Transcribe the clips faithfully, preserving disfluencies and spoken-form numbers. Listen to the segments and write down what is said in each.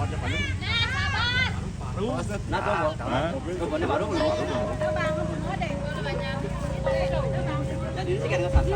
Nah, coba. Hah? Coba, ini baru belum? Jadi, ini kan nggak sah.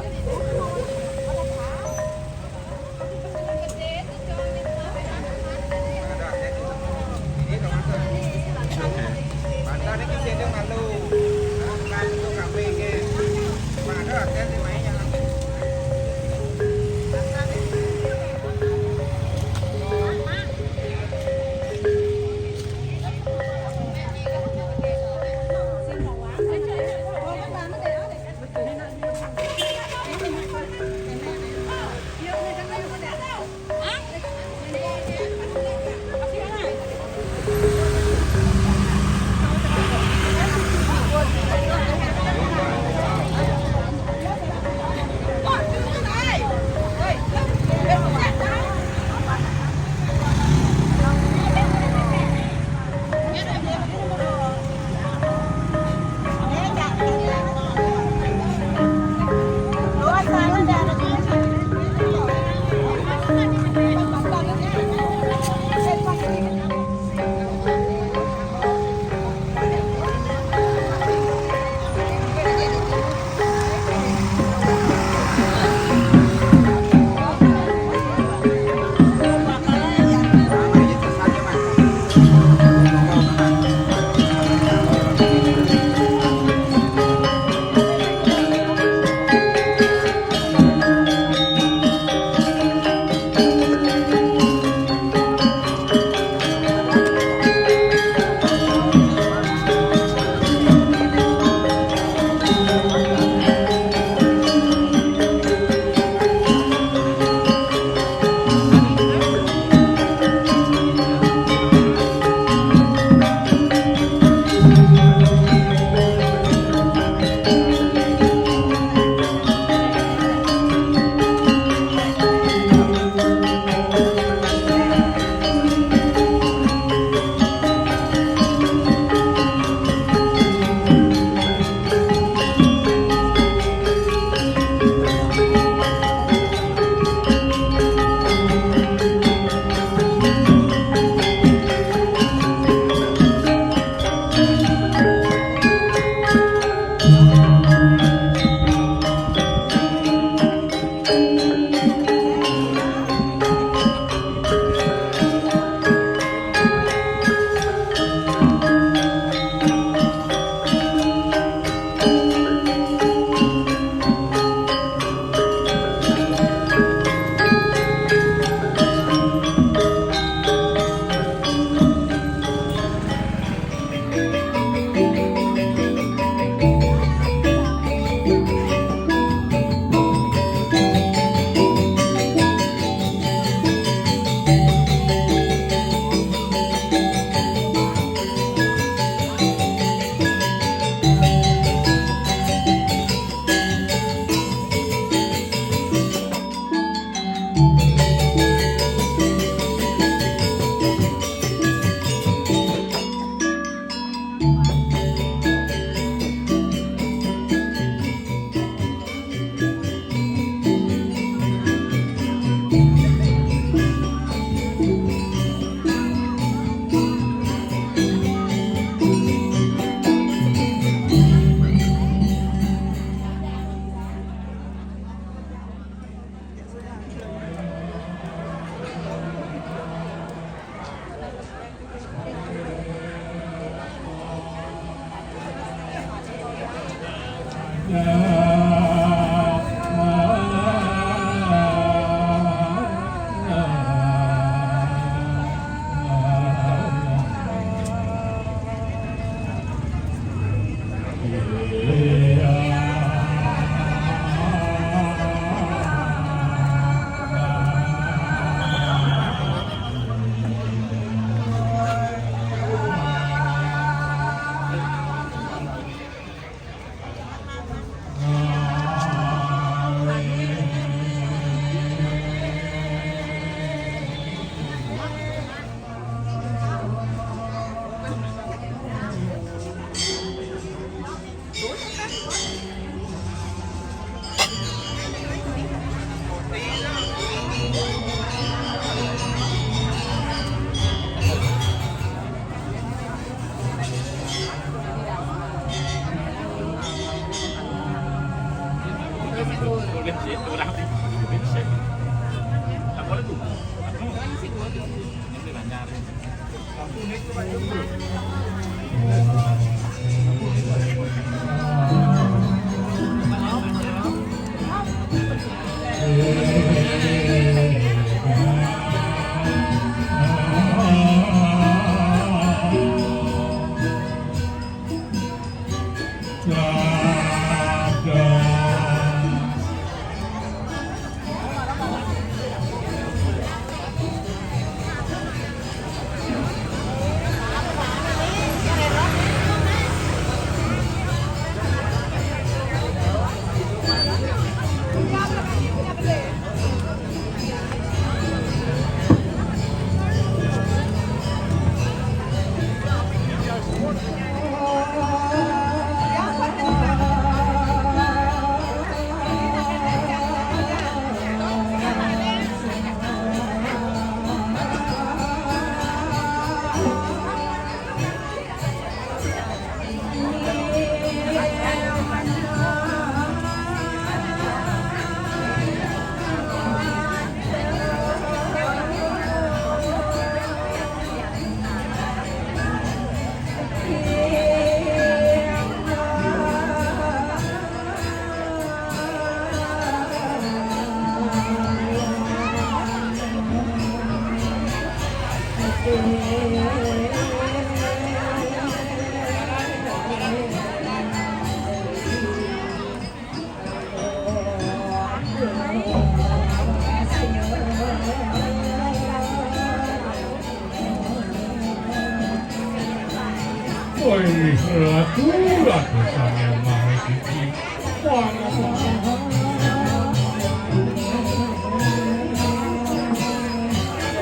Woi, ratu, ratu, Sang Hyang Maha Suci.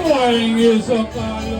Wah, inggih sekali.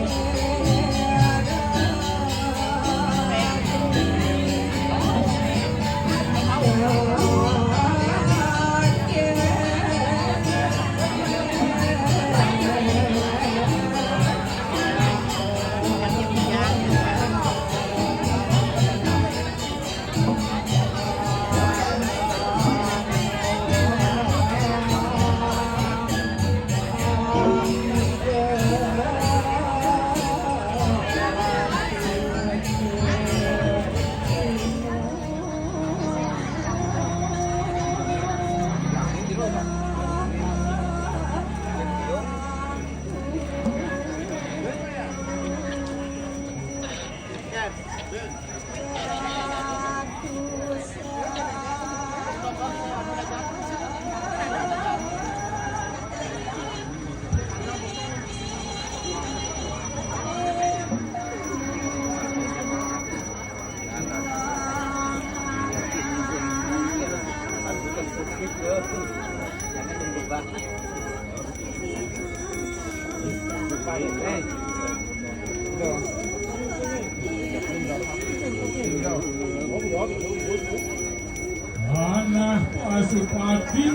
Manah Pasupati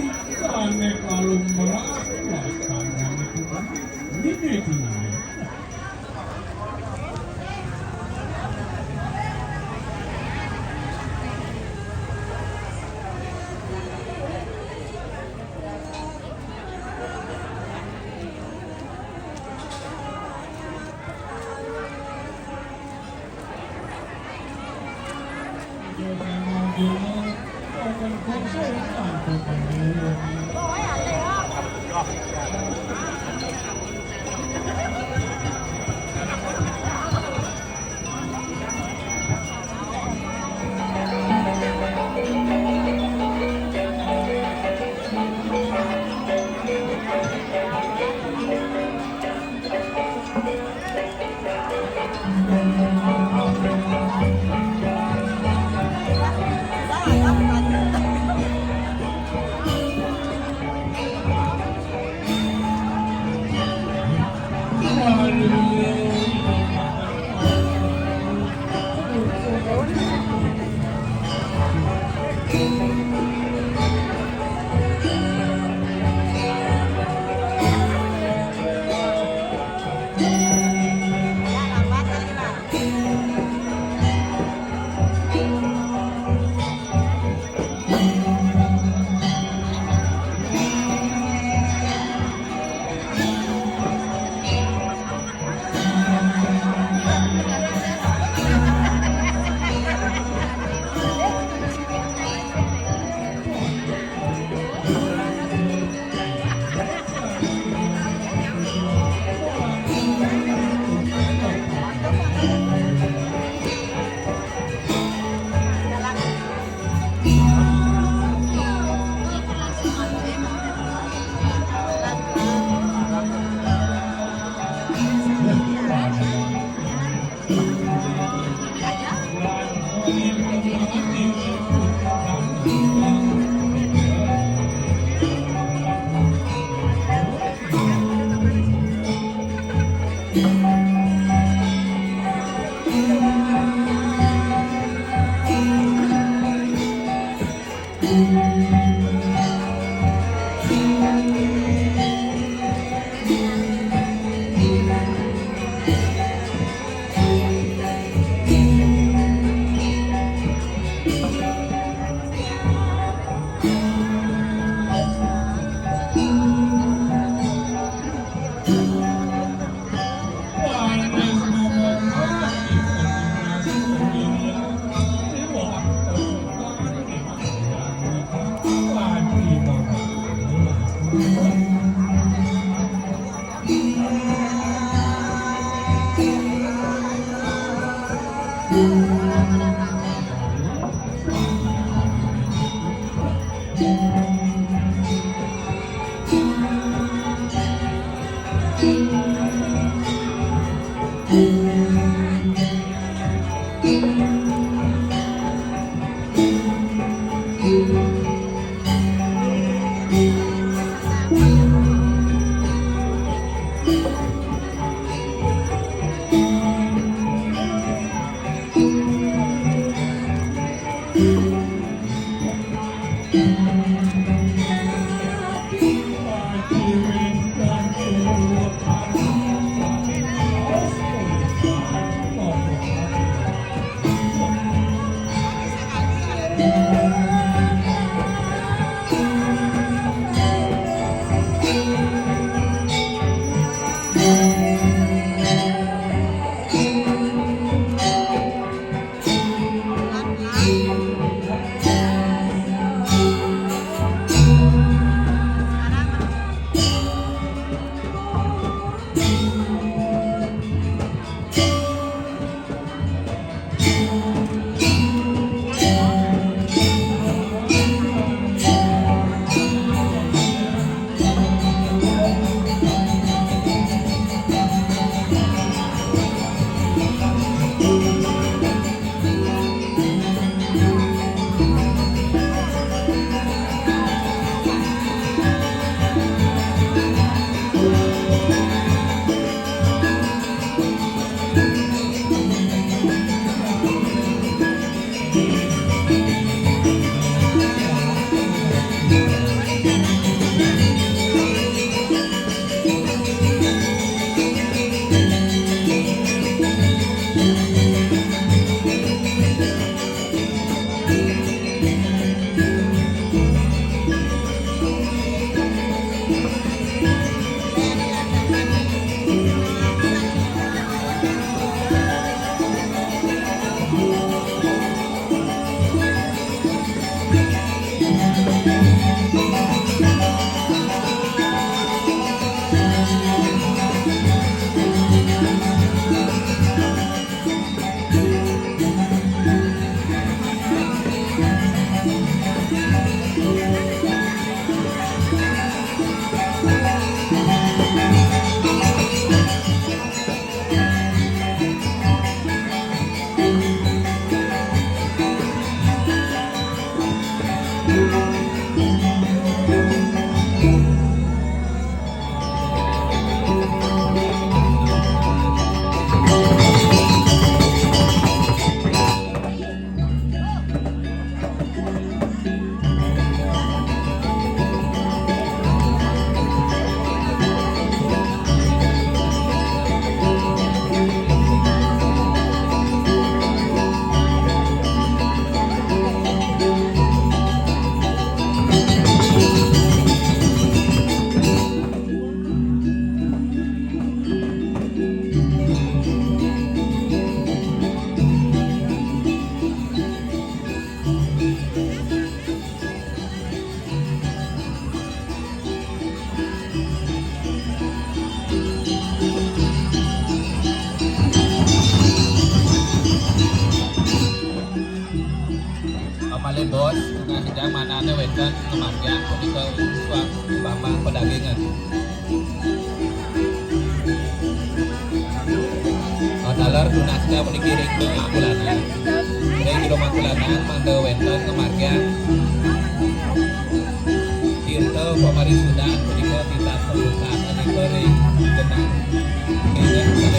sané kalumrah wastananipun. Nggih, nggih. Pamalih Bos, nah, sedang manane wénten ngamargiang punika suang bambang pedagingan. Taler tunasnya puniki ring Mangkulanan. Ring Jero Mangkulanan mangda wénten ngamargiang tirta pamarisudan punika titah pembukaan nika ring genah.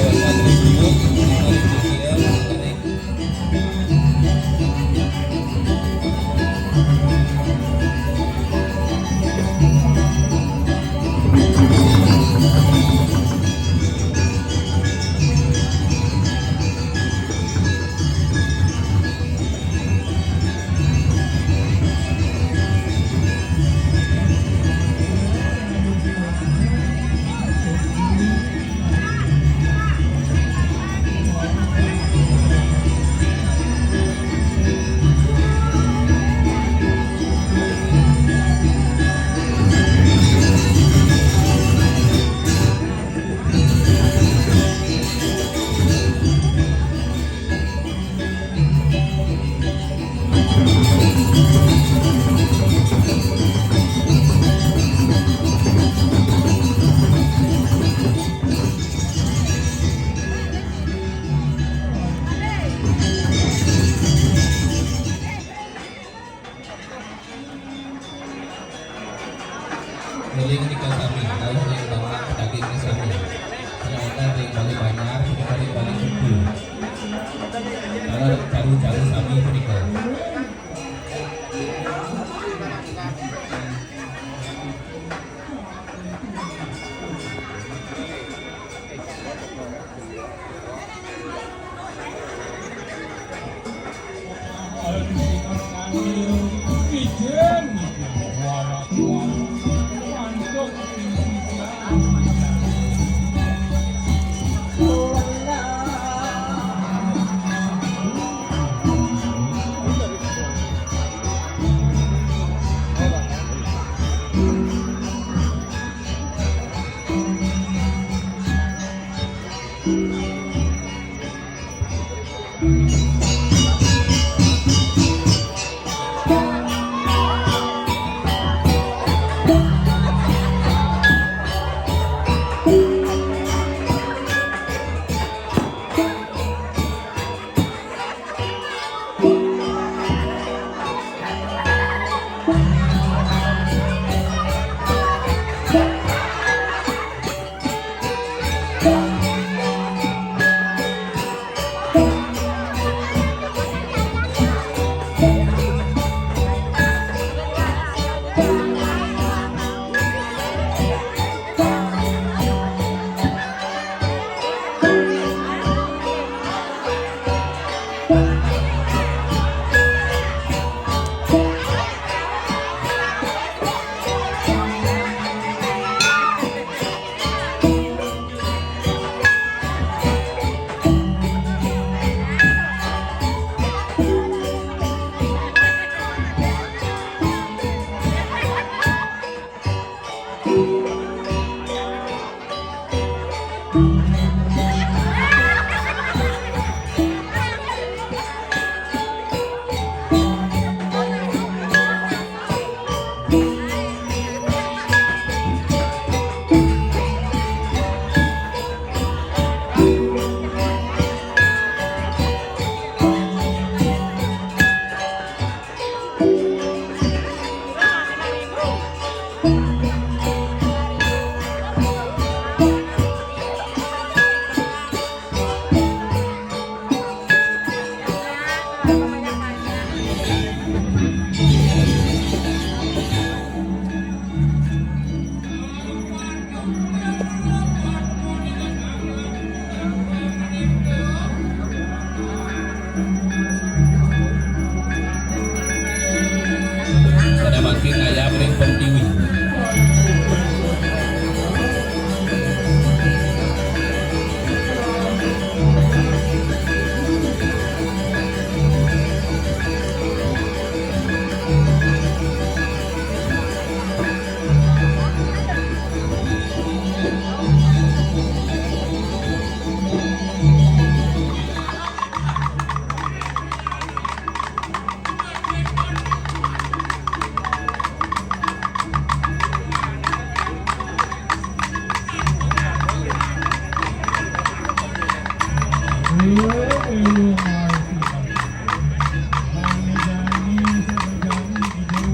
Sada mangkin ngayab ring Pertiwi.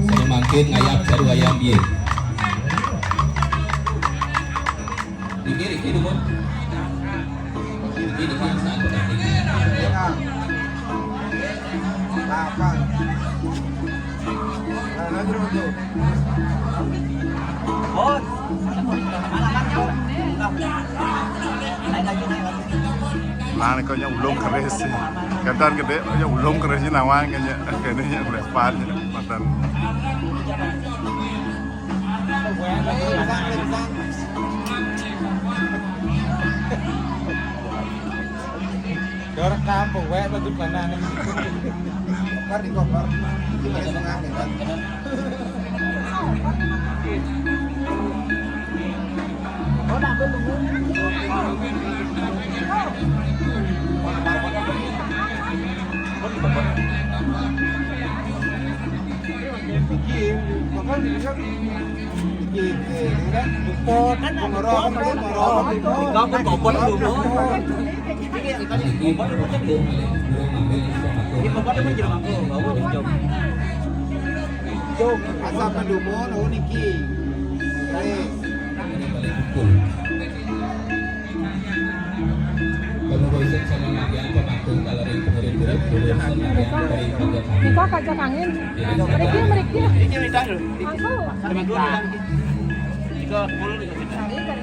Saya mangkin ngayab caru ayam bieu. Niki, niki, dumun. Niki, niki, saan, niki. Delapan. Nah, nanti dulu tuh. Nah, nih kayaknya ulung keris sih. Kadang gedé, kayaknya ulung keris sih nawang kayaknya. Kayaknya yang lepas, matan. Yo rekam, pokoknya tutup kanan. Kopar di kopar. Ini paling tengah nih, kan. Iki, bakal dilihat. Iki, kan? Bobot, kan? Bobot, bobot, bobot. Bobot, bobot, bobot. Asa padumun, oh, niki. Terus. Kita kajak angin. Mriki, mriki. Iki minta lho. Aku. Tiga puluh. Cari, cari.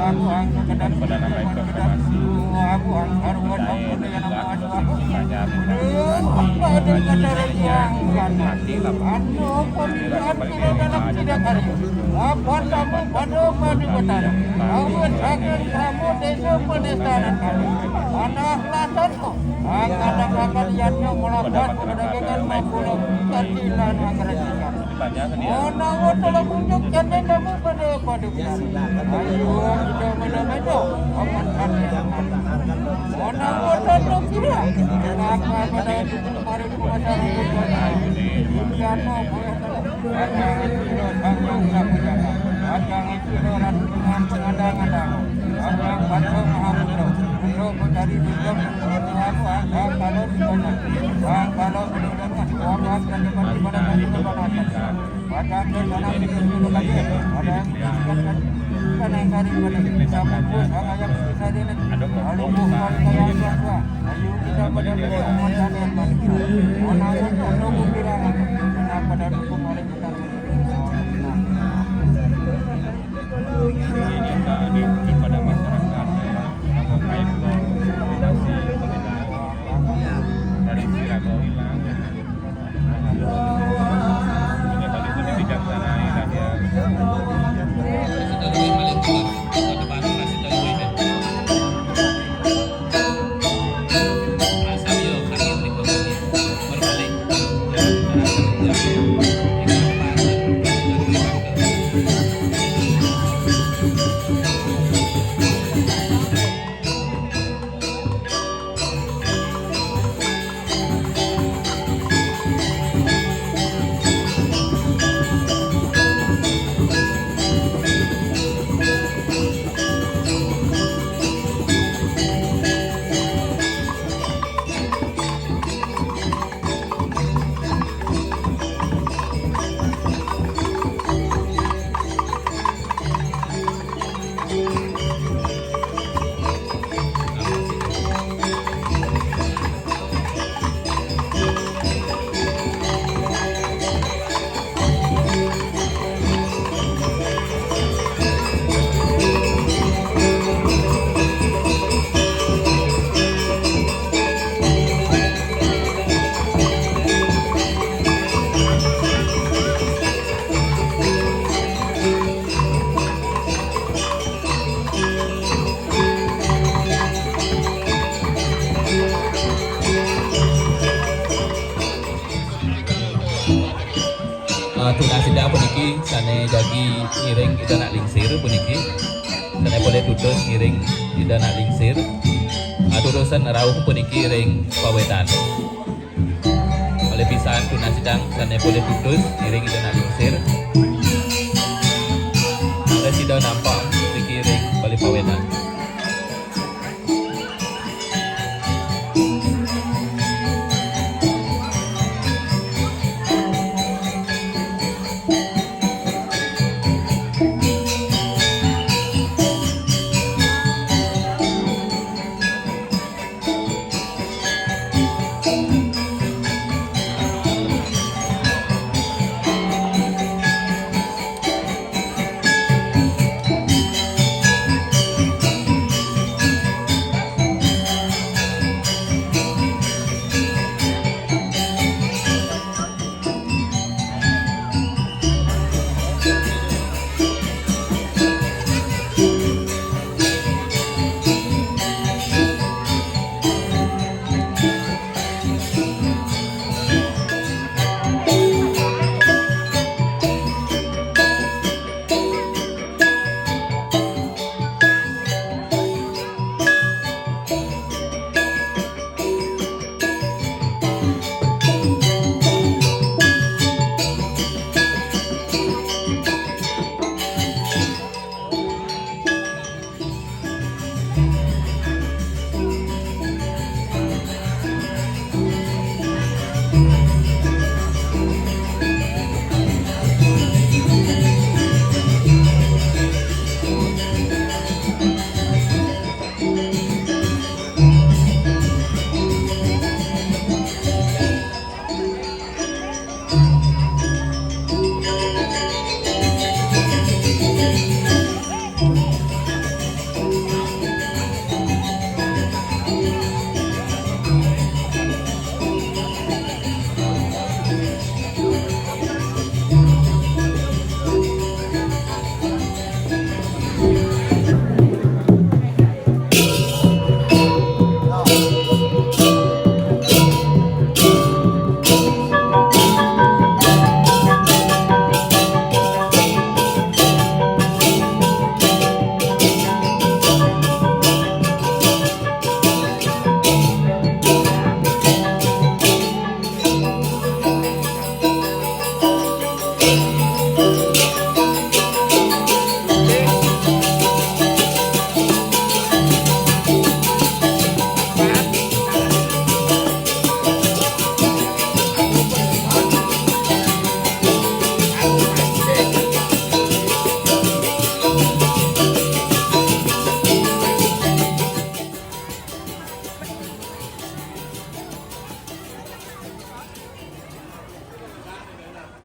Abu angkatan Perdana Menteri Proklamasi. Abu angkatan Perdana Menteri Proklamasi. Anu pemilihan tidak dalam tidak hari. Lapan tamu pada pada kota. Awal akan kamu desa pedesaan kami. Anak lasan Angkatan-angkatan yang melapat perdagangan makulah katilan angkatan. Ona wotolo kunjuk jane kamu pada pada biasa. Ayo kita pada mejo. Aman kami aman. Ona wotolo kira. Maka pada itu mari masyarakat. Jano boleh. Kacang itu lo sapu jalan. Kacang itu lo ratu dengan pengadang-adang. Sang Hyang Panca Maha Putra, Putra Betari Bintang, Putra Anu Angka, Kala Sibana, Bang Kala Sibana, Wawan Kala Sibana, Kala Sibana. Baca ke sana itu dulu lagi. Ada yang dikatakan sana sari pada kita pupus, sama yang sari ini. Lalu bukan saya yang tua. Ayo kita pada dulu umat dan yang manusia. Mana yang perlu kira, karena pada dukung oleh kita. Ini ada kepada masyarakat, apa, kayak koordinasi, koordinasi dari Sirago hilang. Ini kalau itu dibijaksanai lah ya. Ah, tunas sida puniki sane jagi ngiring Ida Anak Lingsir puniki. Sane polih tutus ngiring Ida Anak Lingsir. Ah, tutusan rauh puniki ring pawetan. Malih pisan tunas sida sane polih tutus ngiring Ida Anak Lingsir. Malih sida nampang puniki ring malih pawetan.